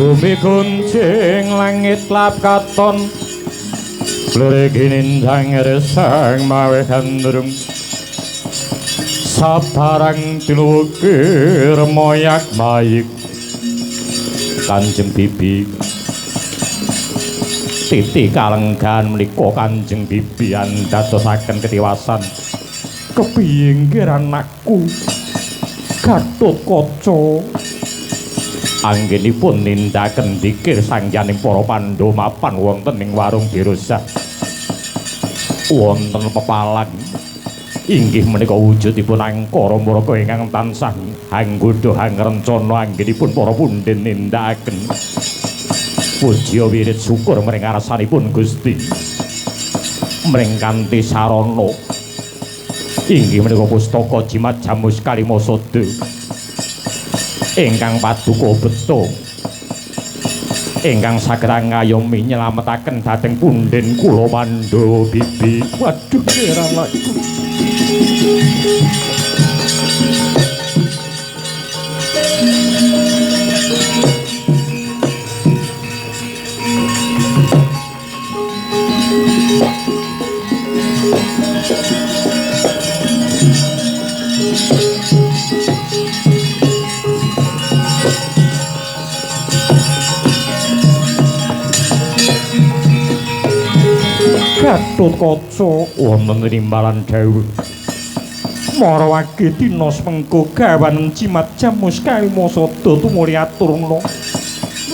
Bumi kuncing langit lap katon Blerigi ninjang resang mawe gandrung Sabarang tiluwukir moyak mayik Kanjeng Bibi titi kalenggan menika Kanjeng Bibi andadosaken ketiwasan. Kepiye nggih anakku Gatotkaca anggenipun nindakaken dikir sangyaning para Pandhawa mapan wonten ing warung Dirosah. Wonten pepalang inggih menika wujudipun angkara murka ingkang tansah anggodha angrencana anggenipun para punden nindakaken. Pujiya wirid syukur mring ngarsanipun Gusti. Mring kanthi sarana inggih menika pustaka jimat jamus kalimasada ingkang paduka beto ingkang saged ngayomi nyelametaken dhateng punden kula Pandhawa Bibi. Waduh anakku. Gatotkaca wonten rimbalan dawuh marawake dina semengko gawan jimat jamus kalimasada tumuli aturna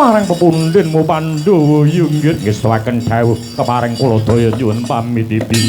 marang pepundhenmu Pandhawa. Yunggit ngestuaken dawuh kepareng kula daya nyuwun pamit Bibi.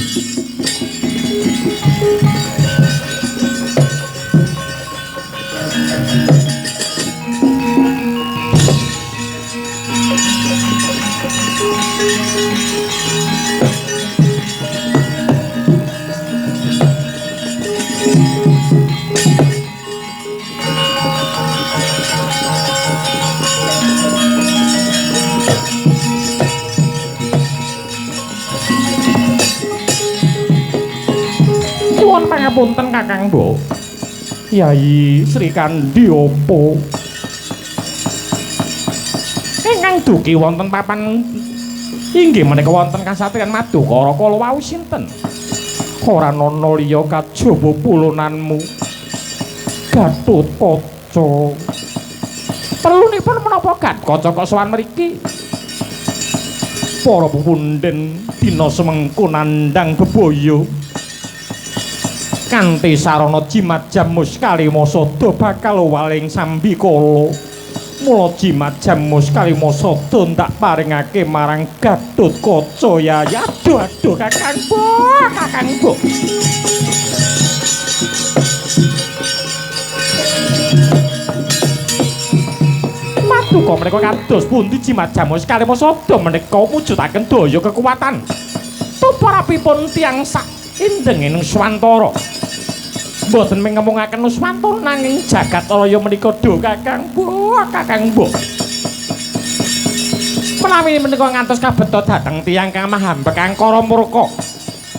Pangapunten Kakang Mbok. Yai Sri Kandi opo? Ingkang dugi wonten papan inggih menika wonten kasatriyan Madukara kala wau sinten? Ora ana liya kajaba pulunanmu. Gatotkaca. Perlunipun menapa Gatotkaca kok sowan mriki? Para pepunden dina semengko nandhang bebaya. Kanthi sarana jimat jamus kalimasada bakal waling sambikala. Mula jimat jamus kalimasada ndak paringake marang Gatotkaca ya. Aduh aduh Kakang Bo, Kakang Bo. Paduka menika kados pundi jimat jamus kalimasada menika mujudaken daya kekuatan tuparapipun tiyang sak indenging Nuswantara. Mboten mengemungaken Nuswantara nanging jagat raya menika do Kakang Bo, Kakang Bo. Menawi menika ngantos kabeta dhateng tiyang kang mahambek angkara murka.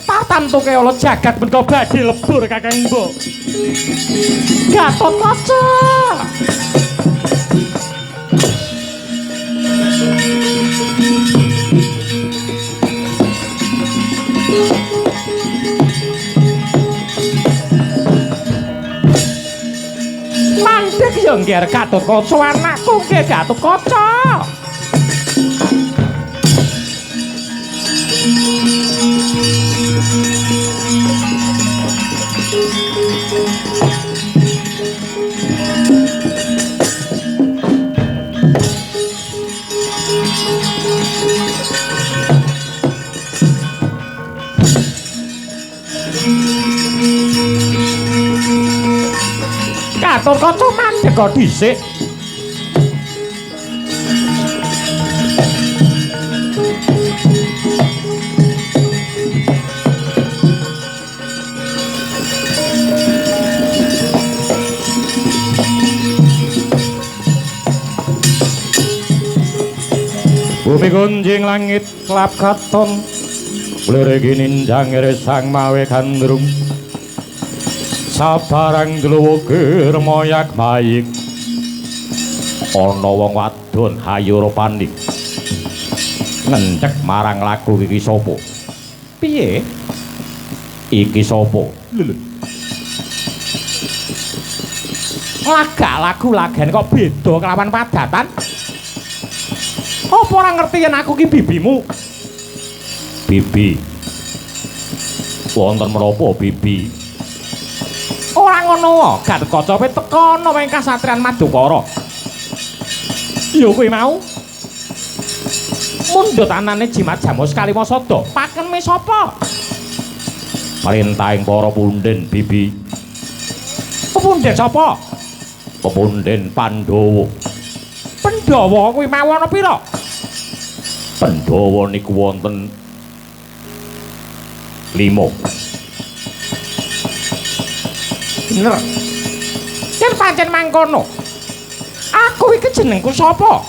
Tartamtu kewala jagat menika badhe lebur Kakang Bo. Gatotkaca. Mandek ya ngger Gatotkaca anakku nggih Gatotkaca. Gatotkaca mandek dhisik. Bumi gunjing langit klap katon, bleregi ninjang sang mawe gandrung. Sabarang dluwuke remoyak mayik. Ana wong wadon hayu rupane ngendhek marang laku iki sapa? Piye? Iki sapa? Lho lho. Lagak lagu lagen kok beda kelawan padatan? Apa ora ngerti yen aku ki bibimu? Bibi. Wonten menapa bibi? Ora ngono, Gatotkaca kowe teka ana ing kasatriyan Madukara. Ya kuwi mau. Mundhut anane jimat jamus kalimasada. Pakenme sapa? Perintahing para punden, Bibi. Pepunden sapa? Pepunden Pandhawa. Pandhawa kuwi mau ana pira? Pandhawa niku wonten 5. Bener. Yen pancen mangkono, aku iki jenengku sapa?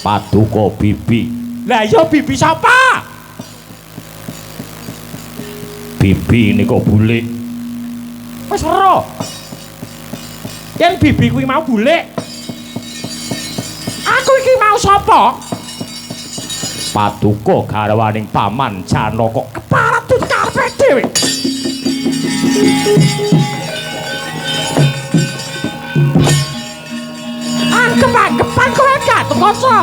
Paduka Bibi. Lah iya Bibi sapa? Bibi nika bulik. Wis ero. Yen Bibi kuwi mau bulik, aku iki mau sapa? Paduka garwaning Paman Janaka. Keparat karepe dhewe. Anggep-anggepan kowe Gatotkaca.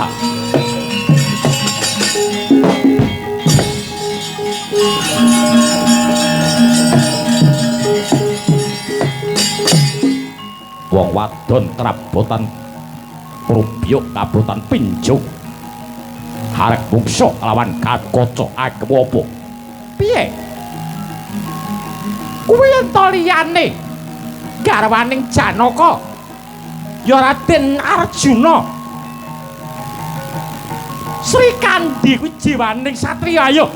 Wong wadon krabotan prubyuk kabotan pinjung. Arek mungsuh lawan Gatotkaca agem apa? Piye? Kuwi ento liyane garwaning Janaka. Ya Raden Arjuna. Srikandhi kuwi jiwaning satriya ayo.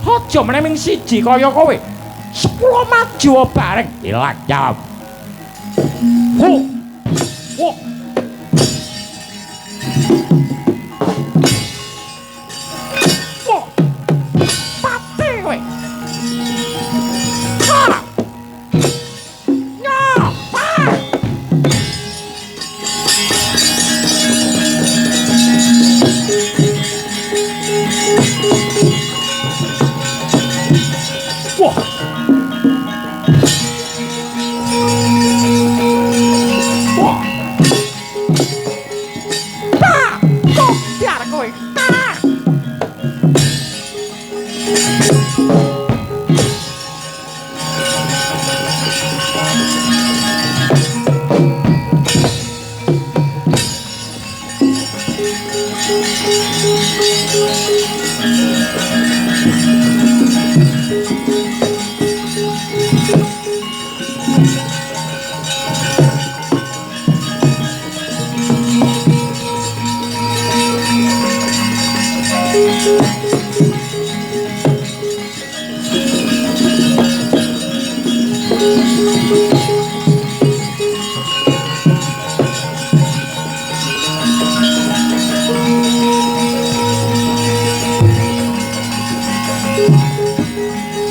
Aja meneh ming siji kaya kowe. 10 maju bareng ilang jawab. Hu. Wo. Wo. Pate kowe. Ha. Nya. Pa. Wah. Wah. Pa. Ko.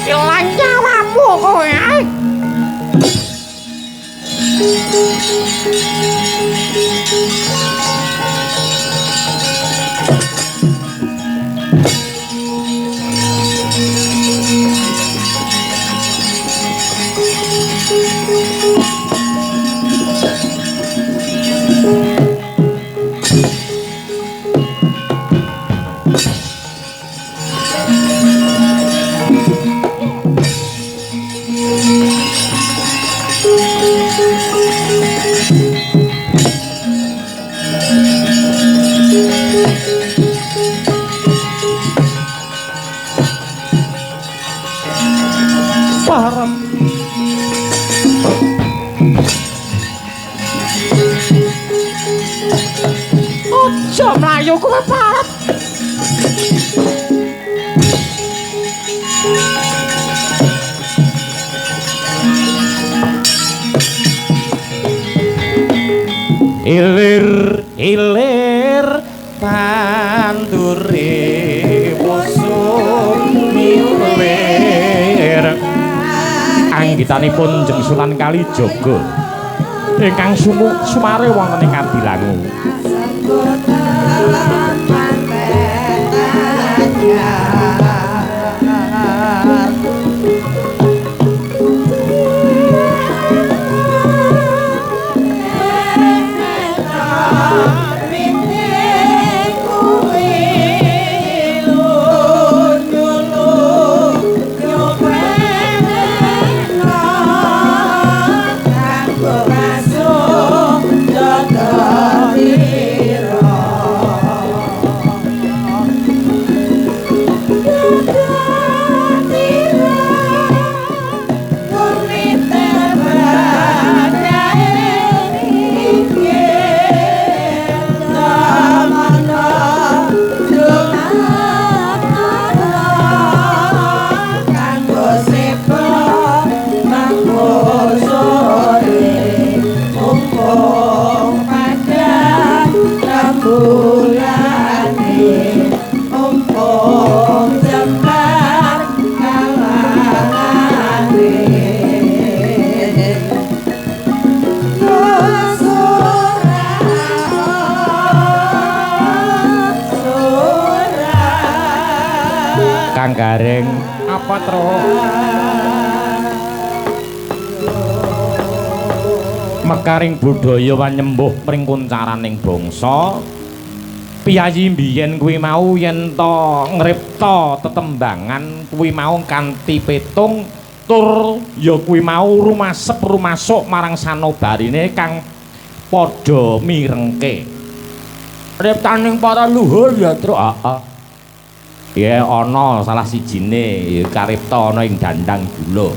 Ilang nyawamu kowe ae. Aja mlayu kowe parep. Ilir ilir tandure musuh milir. Anggitanipun Jeng Sunan Kalijaga ingkang sumare wonten ing Adilangu. Kang Gareng apa tro? Mekaring budaya wanyembuh mring kuncaraning bangsa. Piyayi mbiyen kuwi mau yen to ngripta tetembangan kuwi mau kanthi petung tur ya kuwi mau rumasep rumasuk marang sanobarine kang padha mirengke. Riptaning para luhur ya tru. Heeh. Ya ana salah sijine ya karipta ana ing dandang gula.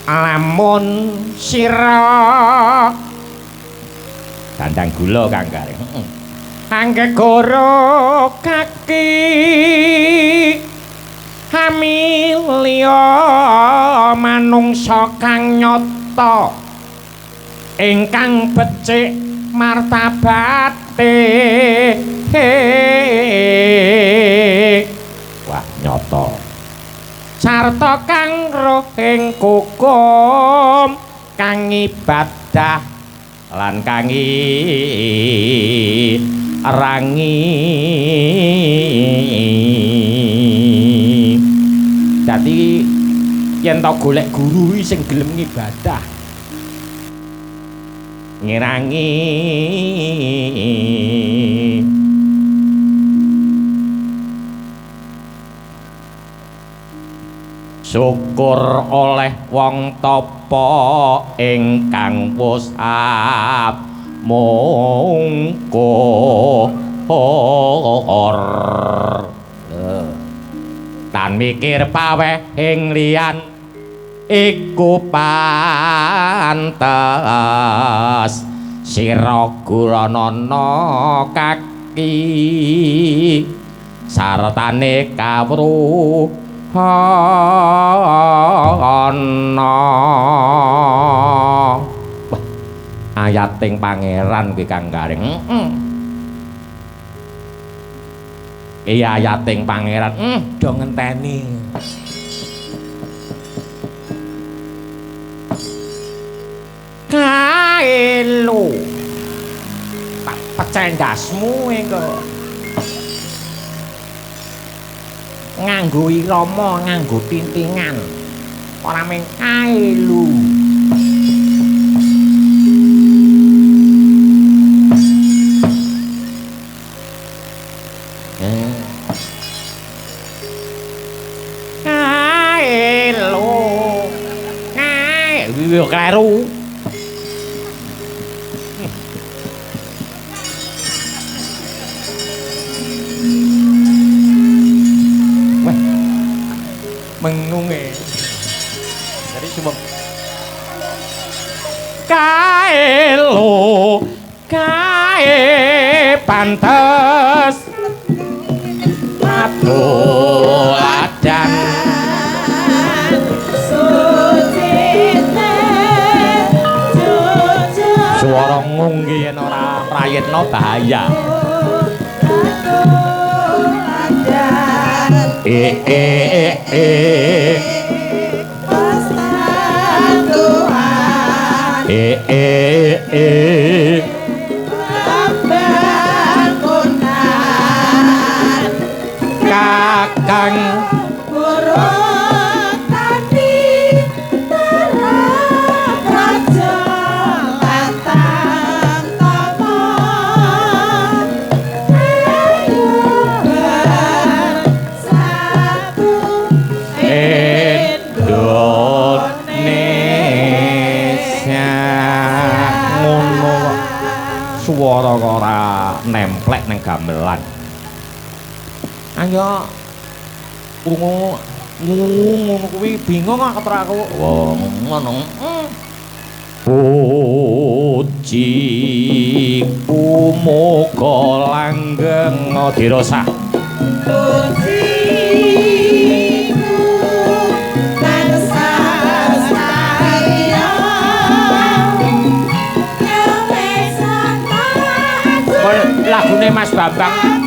Lamun sira dandang gula Kang Gareng. Heeh. Angge goro kaki hamilya manungsa kang nyata ingkang becik martabate. Wah, nyata. Sarta kang rohing kukum kang ibadah lan kang rangi. Dadi yen to golek guru sing gelem ngibadah ngirangi syukur oleh wong tapa ingkang wus mungkur. Tan mikir paweh ing liyan iku pantes, sira guranana kaki sartane kawruhana. Wah, ayating pangeran kuwi Kang Gareng. Iya, ayating pangeran. Do ngenteni. Kae lho. Tak pecah ndasmu engko. Nganggo irama, nganggo tintingan. Ora mung kae lho. Kae lho. Kae yo kleru. Wah. Mengunge. Jadi cuma kae lho, kae pantes adoladan suara ngung ki yen ora prayitna bahaya. E e e e e e e kakang suara ora nemplek nang gamelan. Ayo krungu ngono kuwi bingung aku tra aku. Wah, ngono. Pujiku muga langgeng dirosah. Lagune Mas Bambang.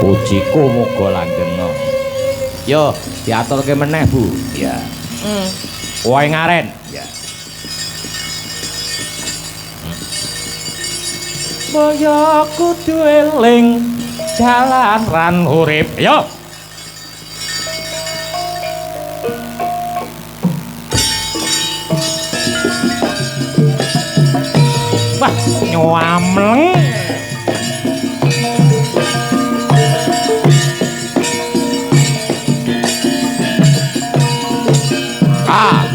Pujiku muga langgeng. Yo, diaturke meneh, Bu. Iya. Wohe ngaren. Iya. Boyo kudu eling jalan ran urip. Yo. Wah, nyuamleng. A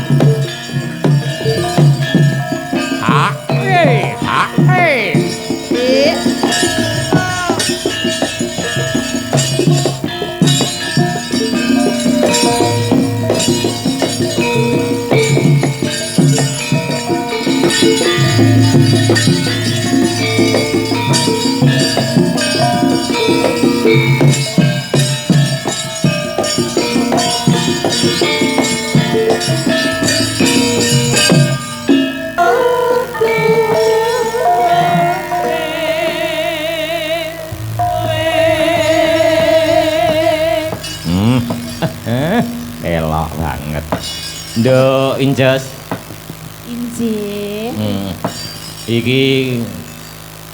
A E A E Elok banget. Nduk Injes. Injih. Iki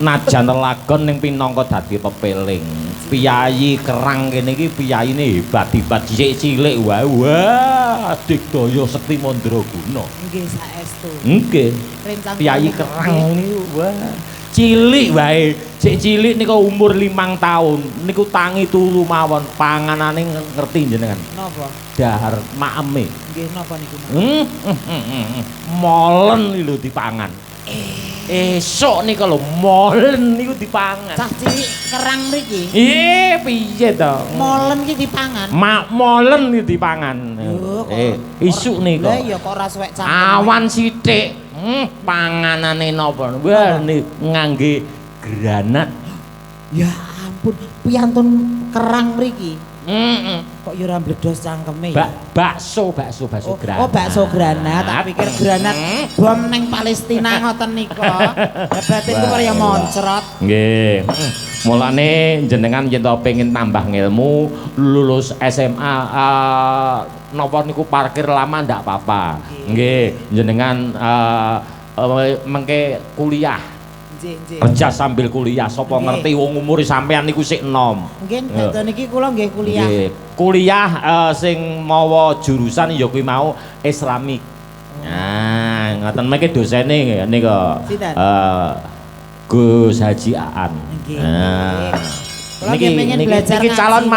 najan lelagon ning pinangka dadi pepeling. Piyayi kerang kene iki piyayine hebat-hebat cilik-cilik wae. Wah, digdaya sekti mandraguna. Nggih saestu. Nggih. Rencang Piyayi kerang niku wah. Cilik wae, cek cilik nika umur 5 tahun niku tangi turu mawon panganane ngerti jenengan. Napa? Dahar maeme. Nggih napa niku? Molen lho dipangan. Esuk nika lho molen niku dipangan. Cah cilik kerang mriki. Piye to? Molen iki dipangan. Molen iki dipangan. Isuk nika. Lah iya kok ora suwek cangkem. Awan sithik. Panganane napa? Wah ngangge granat. Ya ampun, piantun kerang mriki. Kok ya ora mbledos cangkeme ya? Bakso granat. Oh, bakso granat. Tak pikir granat bom neng Palestina ngoten nika. Batinku kok ya moncrot. Nggih. Mulane jenengan yen to pengin tambah ngilmu, lulus SMA napa niku parkir lama ndak apa-apa. Nggih, jenengan mengke kuliah. Nggih, nggih. Kerja sambil kuliah, sapa ngerti wong umure sampean niku sik enom. Nggih, badhe niki kula nggih kuliah. Nggih. Kuliah sing mawa jurusan ya kuwi mau Islamik. Nah, ngoten mengke dosene nika. Gus Haji Aan. Nggih. Nah. Kula nggih pengen belajar niki calon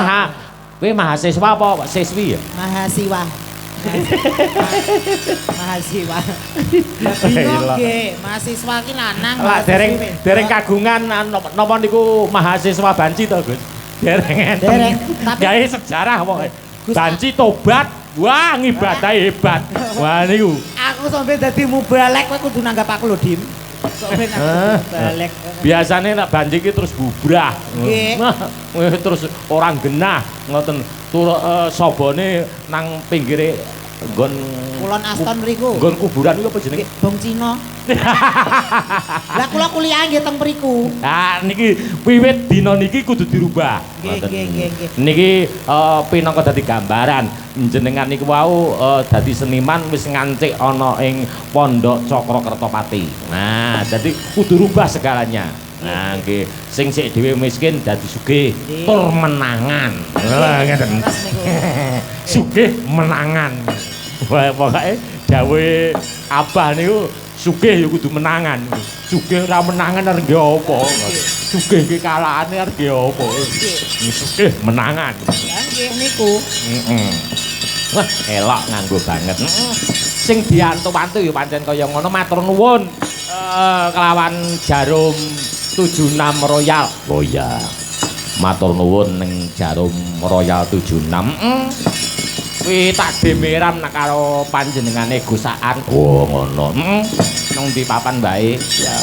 kowe mahasiswa apa siswi ya? Mahasiswa. Mahasiswa. Lah nggih, mahasiswa ki lanang. Lah dereng kagungan napa niku mahasiswa banci to, Gus? Dereng enten. Gawe sejarah pokoke. Banci tobat, wah ngibadahe hebat. Wah niku. Aku sampe dadi mubalek kowe kudu nanggap aku lho, Dim. Balik. Biasane nek banci ki terus bubrah. Nggih. Terus orang genah ngoten. Sobone nang pinggire nggon Kulon Aston mriku. Nggon kuburan iku apa jenenge? Bong Cina. Lah kula kuliah nggih teng mriku. Ah niki wiwit dina niki kudu dirubah. Nggih nggih nggih. Niki pinangka dadi gambaran jenengan niku wau dadi seniman wis ngancik ana ing Pondok Cakra Kertopati. Nah, dadi kudu rubah segalanya. Nah nggih, sing sik dhewe miskin dadi sugih, tur menangan. Lha ngeten. Sugih menangan. Wah, pokoke dawuhe Abah niku sugih ya kudu menangan. Sugih ora menangan arep nggih apa? Sugih ki kalahane arep nggih apa? Sugih menangan. Lah nggih niku. Heeh. Wah, elok nganggo banget. Sing diantu-antu ya pancen kaya ngono, matur nuwun. Kelawan Jarum 76 Royal. Oh iya. Matur nuwun ning Jarum Royal 76. Kuwi tak demeran nek karo panjenengane Gus Aan. Oh ngono. Nang ndi papan wae. Ya.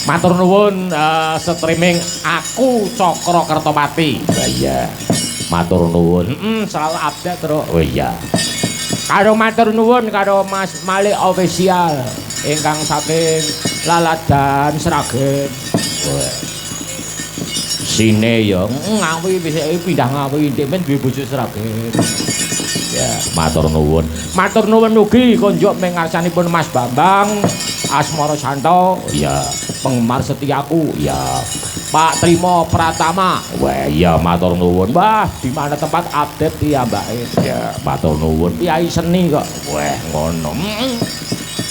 Matur nuwun streaming aku Cakra Kertopati. Lah iya. Matur nuwun. Selalu update terus. Oh iya. Karo matur nuwun karo Mas Malik Official ingkang saking Laladan Sragen. Sine ya Ngawi wis pindah Ngawi ndek men duwe bojo Sragen. Ya, matur nuwun. Matur nuwun ugi konjuk mengarsanipun Mas Bambang Asmara Santo. Ya, penggemar setiaku. Ya. Pak Trimo Pratama. Wah, iya matur nuwun. Wah, di mana tempat update ya, Mbak? Ya, matur nuwun. Kiai seni kok. Wah, ngono.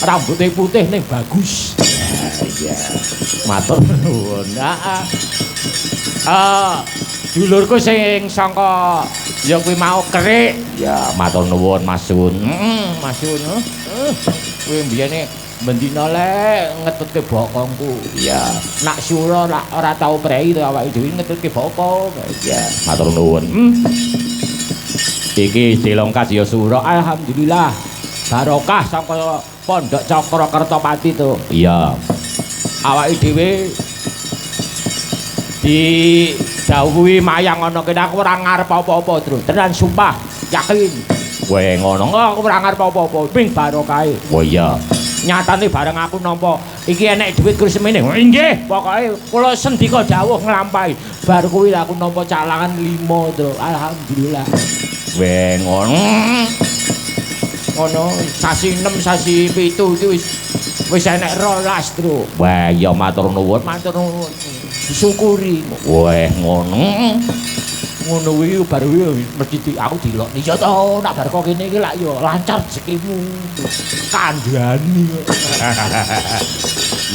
Rambutnya putih ning bagus. Ya, iya. Matur nuwun. Heeh. Dulurku sing sangka ya kuwi mau kerik. Ya, matur nuwun Mas Sun. Mas Sun. Kuwi mbiyene bendina lek ngetutke bokongku. Ya, nak sura ora tau prei to awake dhewe ngetutke bokong. Ya, matur nuwun. Iki dilongkas ya sura. Alhamdulillah. Barokah saka Pondok Cakra Kertopati to. Iya. Awake dhewe didhawuhi mayang ana kene aku ora ngarep apa-apa, Tru. Tenan sumpah, yakin. Kowe ngono, aku ora ngarep apa-apa, ping barokahe. Oh iya. Nyatane bareng aku nampa iki enek dhuwit kuwi semene. Inggih, pokoke kula sendika dawuh nglampahi. Bar kuwi aku nampa calangan 5, Tru. Alhamdulillah. Weh ngono. Ngono sasi 6 sasi 7 iki wis enek 12, Tru. Wah, ya matur nuwun, matur nuwun. Disyukuri. Weh ngono. Ngono kuwi bar kuwi mesti aku dilokne. Ya to, nak bar kok kene iki lak ya lancar rezekimu. Kandhani.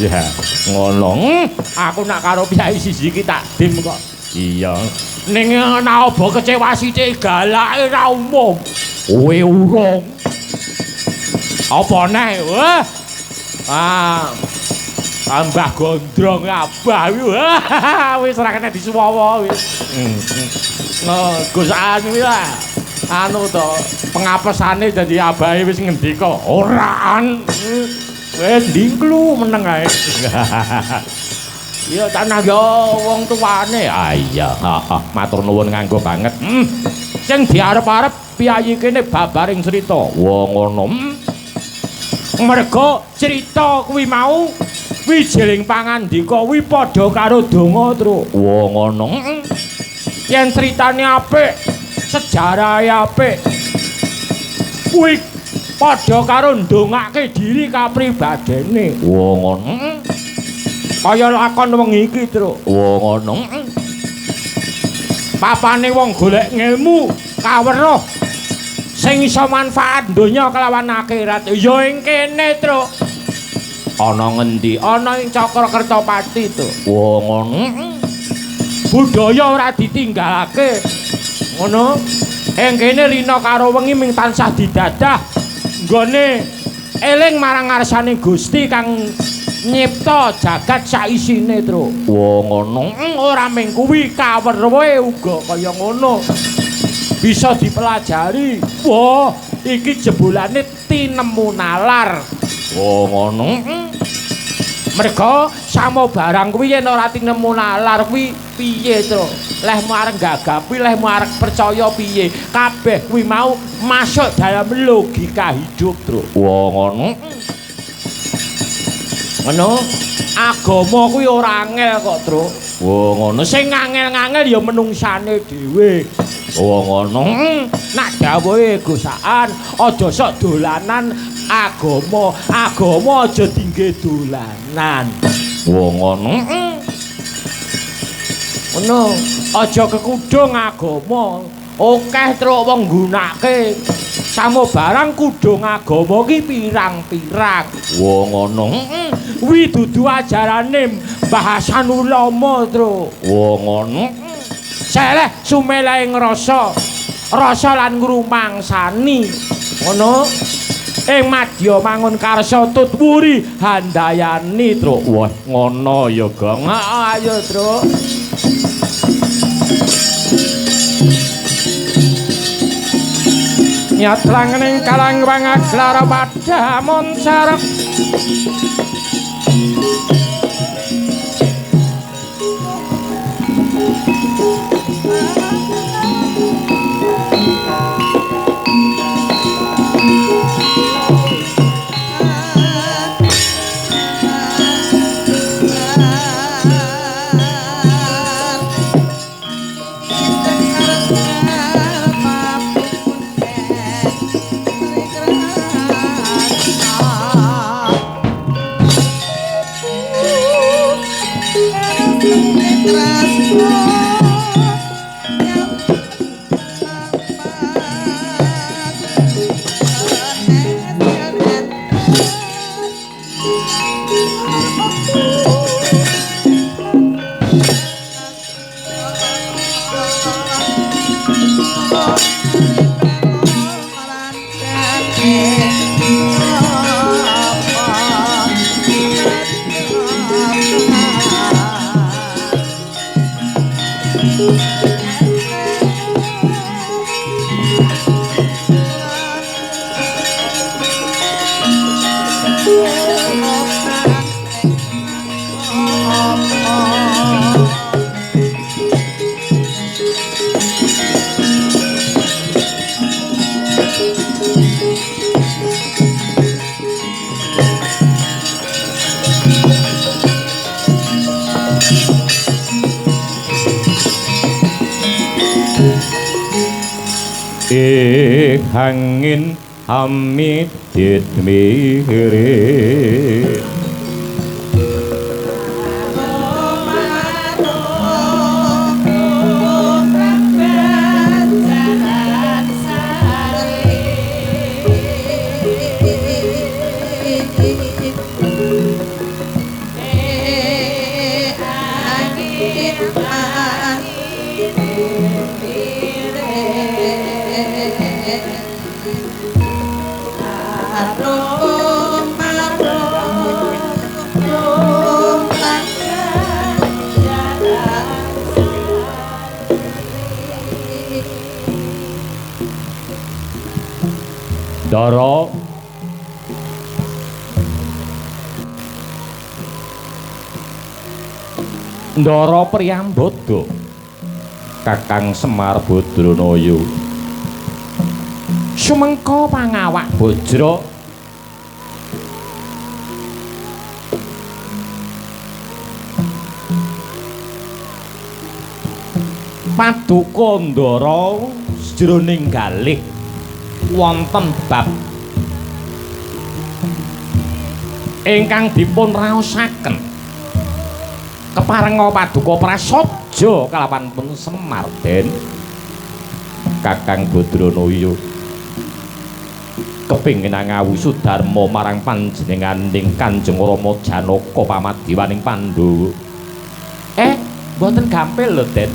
Ya, ngono. Aku nak karo piyai siji iki tak dim kok. Iya. Ning naoba kecewa sithik galake ra umum. Kowe urung. Apa neh? Wah. Ah. Tambah gondrong abah kuwi. Wis ora kena disuwawa wis. Gus Aan kuwi lah. Anu to, pengapesane dadi abahe wis ngendika, "Oraan." Wis ndingklu meneng ae. Ya tanah ya wong tuane. Ah iya, heeh, matur nuwun nganggo banget. Sing diarep-arep piyayi kene babaring crita. Wong ngono. Merga crita kuwi mau wijiling pangandika kuwi padha karo donga, Tru. Wong ngono. Yen critane apik, sejarahe apik, kuwi padha karo ndongake diri kapribadene. Wong ngono. Kaya lakon wengi iki, Tru. Wong ngono. Papane wong golek ngilmu kaweruh sing iso manfaat donya kelawan akhirat. Ya ing kene, Tru. Ana ngendi? Ana ing Cakra Kertapati, Tru. Wong ngono. Budaya ora ditinggalake. Ngono. Ing kene rina karo wengi ming tansah didadah nggone eling marang ngarsane Gusti kang nyipta jagat saisine, Tru. Wong ngono. Ora ming kuwi, kaweruhe uga kaya ngono. Bisa dipelajari. Wah, iki jebulane tinemu nalar. Oh ngono. Merga samo barang kuwi yen ora tinemu nalar kuwi piye, Tru? Lehmu arep gagapi, lehmu arep percaya piye? Kabeh kuwi mau masuk dalam logika hidup, Tru. Wah ngono. Ngono. Agama kuwi ora angel kok, Tru. Wah ngono. Sing angel-angel ya menungsane dhewe. Wah ngono. Nak dawuhe Gus Aan, aja sok dolanan agama, agama aja dingge dolanan. Wah ngono. Ngono, aja kekudung agama. Akeh truk wong nggunake samo barang kudung agama ki pirang-pirang. Wah ngono. Kuwi dudu ajarane bahasan ulama, Tru. Wah ngono. Seleh sumelahe ngrasa, rasa lan ngrumangsani. Ngono. Ing madya mangun karsa tut wuri handayani, Tru. Wah, ngono ya, Gong. Heeh, ayo, Tru. Nyatlang ning kalang wangaglara padha moncar. Ah. Ing angin amidit miring. Ndara Ndara Priyambada Kakang Semar Badranaya sumengka pangawak bajra paduka Ndara jroning galih wonten bab ingkang dipun raosaken keparenga paduka prasaja kalawan pun Semar Den Kakang Badranaya kepingin ngawu sudarma marang panjenenganing Kanjeng Rama Janaka pamadiwaning Pandhawa. Mboten gampil lho Den.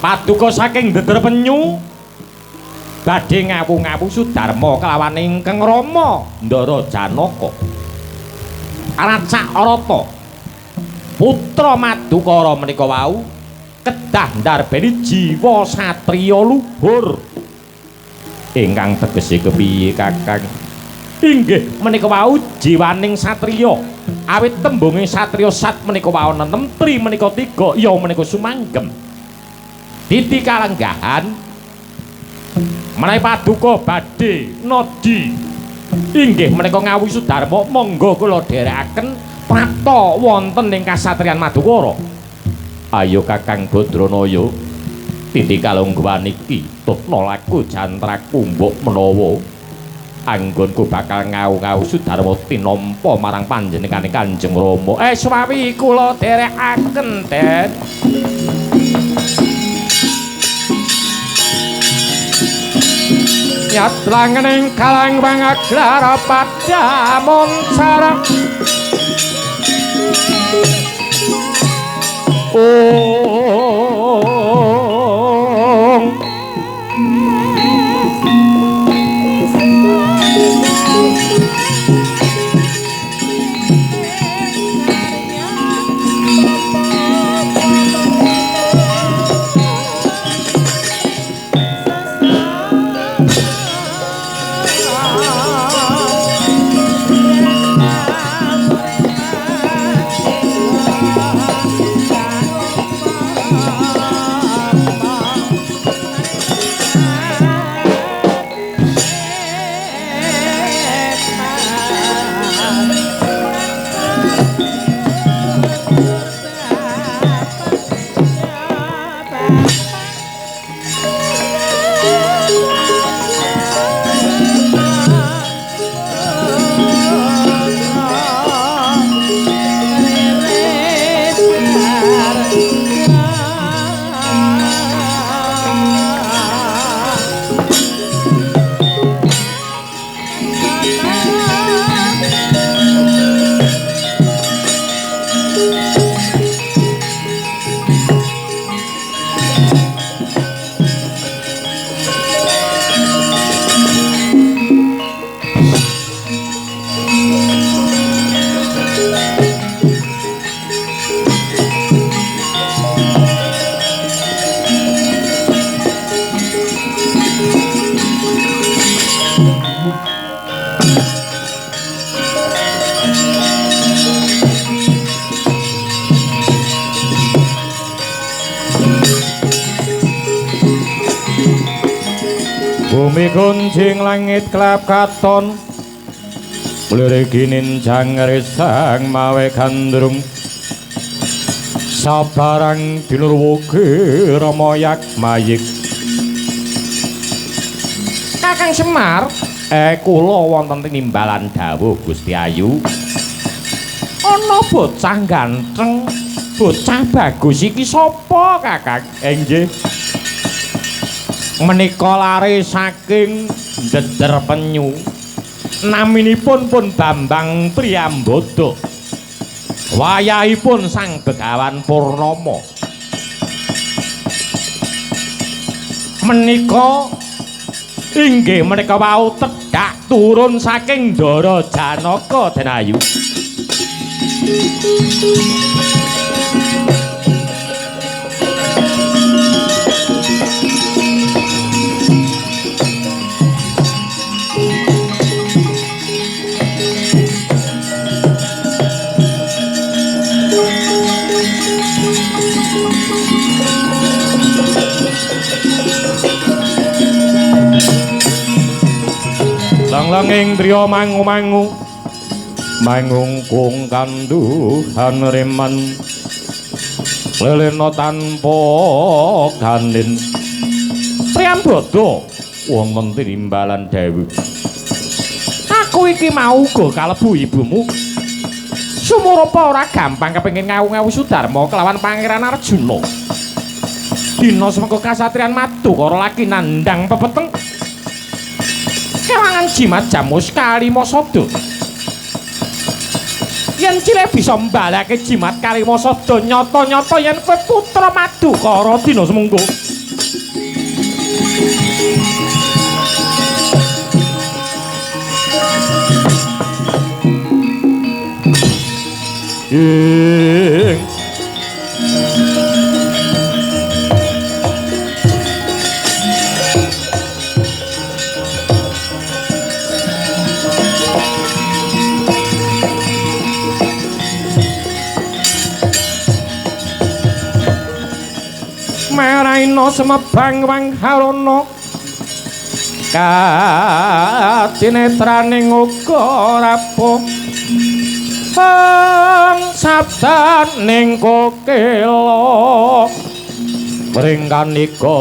Paduka saking Deder Penyu badhe ngawu-ngawu sudarma kelawan ingkang Rama Ndara Janaka. Racak Rata putra Madukara menika wau kedah ndarbeni jiwa satriya luhur. Ingkang tegese kepiye Kakang? Inggih menika wau jiwaning satriya. Awit tembunge satriya sat menika wau nenem tri menika tiga ya menika sumanggem. Titi kalenggahan menawi paduka badhe nadi inggih menika ngawu sudarma monggo kula dherekaken prapta wonten ing kasatriyan Madukara. Ayo Kakang Badranaya titi kalungguhan iki tutna laku jantraku mbok menawa anggonku bakal ngau-ngau sudarma tinampa marang panjenengane Kanjeng Rama. Suwawi kula dherekaken Den. Yatlangening kalang wangaglara padha moncara. Ong Bumi gunjing langit klap katon mlirik gininjang resang mawe gandrung sabarang dinurwoge rama yak mayik Kakang Semar, kula wonten tinimbalan dawuh Gusti Ayu. Ana bocah ganteng, bocah bagus iki sapa, Kakang? Nggih. Menika lare saking Deder Penyu. Naminipun pun Bambang Priyambada. Wayahipun Sang Begawan Purnama. Menika inggih menika wau tedhak turun saking Ndara Janaka Denayu. Lang-langing driya mangu-mangu mangungkung kanduhan reman lelena tanpa ganin. Priyambada wonten tinimbalan dawuh. Aku iki mau uga kalebu ibumu. Sumurupa ora gampang kepengin ngawu-ngawu Sudarma kelawan Pangeran Arjuna. Dina semengko kasatriyan Madukara lagi nandhang pepeteng. Kelangan jimat jamus Kalimasada. Yen cilik bisa mbalake jimat Kalimasada nyata-nyata yen kowe putra Madukara dina semengko. Ing Meraina semebang wang harana katinetraning uga rapuh pang sabdaning kokila ringkanika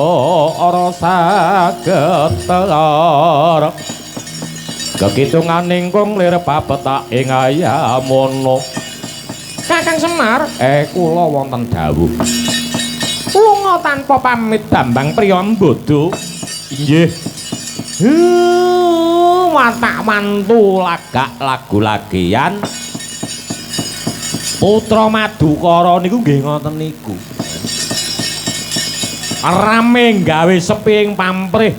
ora saged telar kekitunganing kung lir papetak ing ayamana. Kakang Semar, kula wonten dawuh. Lunga tanpa pamit Bambang Priyambada. Inggih. Watak mantu lagak lagu lagian. Putra Madukara niku nggih ngoten niku. Rame gawe sepi ing pamrih.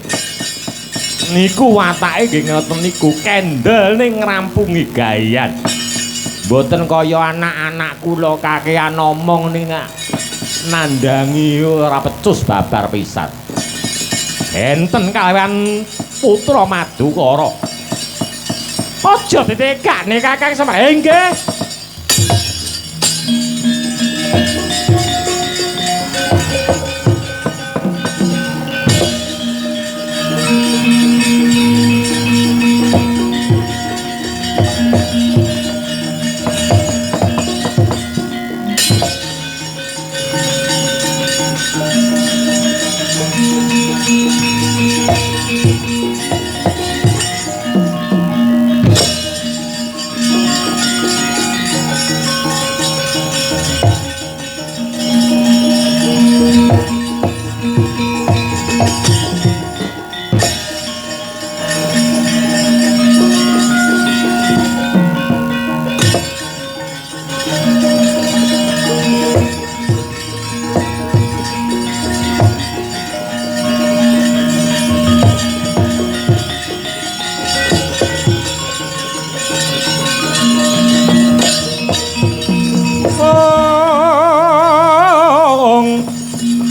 Niku watake nggih ngoten niku, kendel ning ngrampungi gawean. Mboten kaya anak-anak kula kakean omong ning nandhangi ora pecus babar pisan. Enten kalian putra Madukara. Aja ditekakne Kakang Semar. Nggih.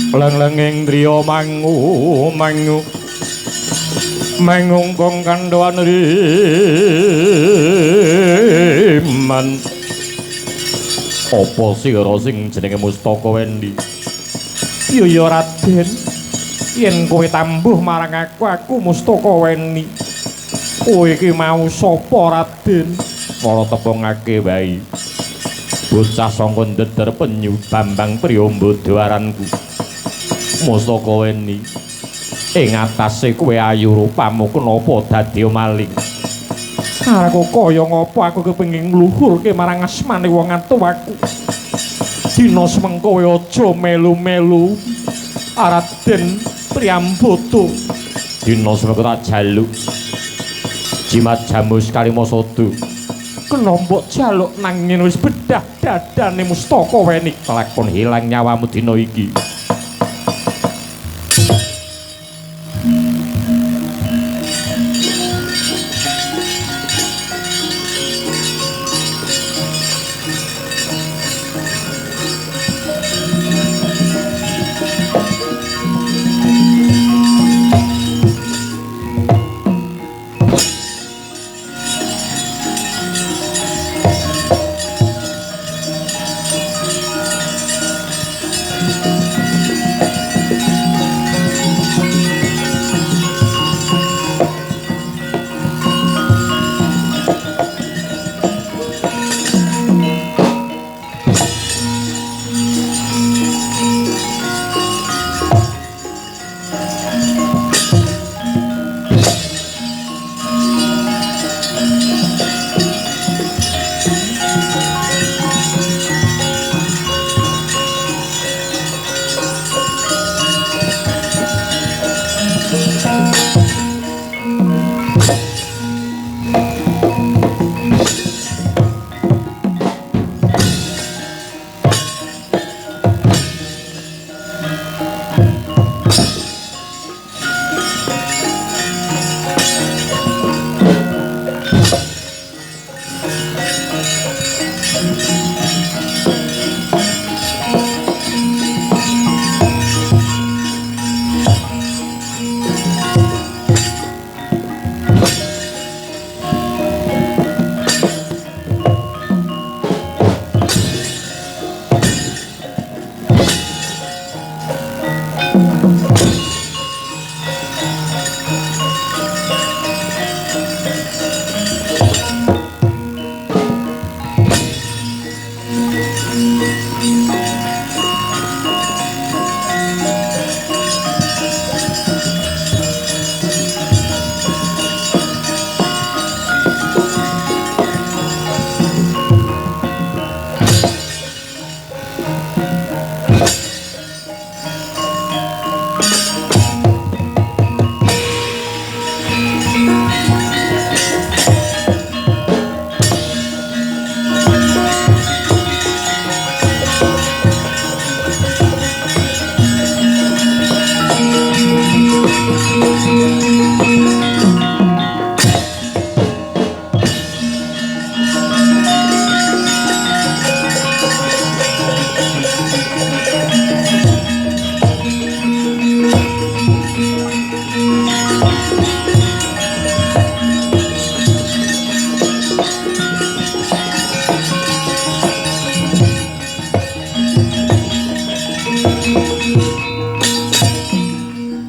Leng-lenging driya mangu mangu mangungkung kandhuwan riman. Apa sira sing jenenge Mustaka Wendi? Ya ya Raden, yen kowe tambuh marang aku, aku Mustaka Weni. Kowe iki mau sapa Raden? Para tepungake wae. Bocah sangka Ndeder Penyu Bambang Priyambada aranku. Mustaka Weni. Ing atase kowe ayu rupamu kenapa dadi maling? Aku kaya ngapa aku kepengin ngluhurke marang asmane wong atuwaku. Dina semengko kowe aja melu-melu Raden Priyambada. Dina semengko tak jaluk jimat jamus Kalimasada. Kena mbok jaluk nanging wis bedah dadane mustaka weni kelakon hilang nyawamu dina iki.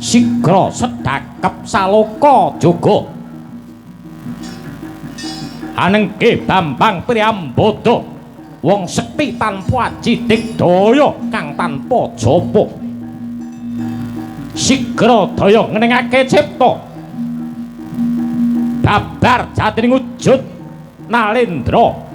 Sigra sedakep saloka jaga. Anengge Bambang Priyambada, wong sekti tanpa aji digdaya kang tanpa japa. Sigra daya ngeningake cipta. Babar jatining wujud nalendra.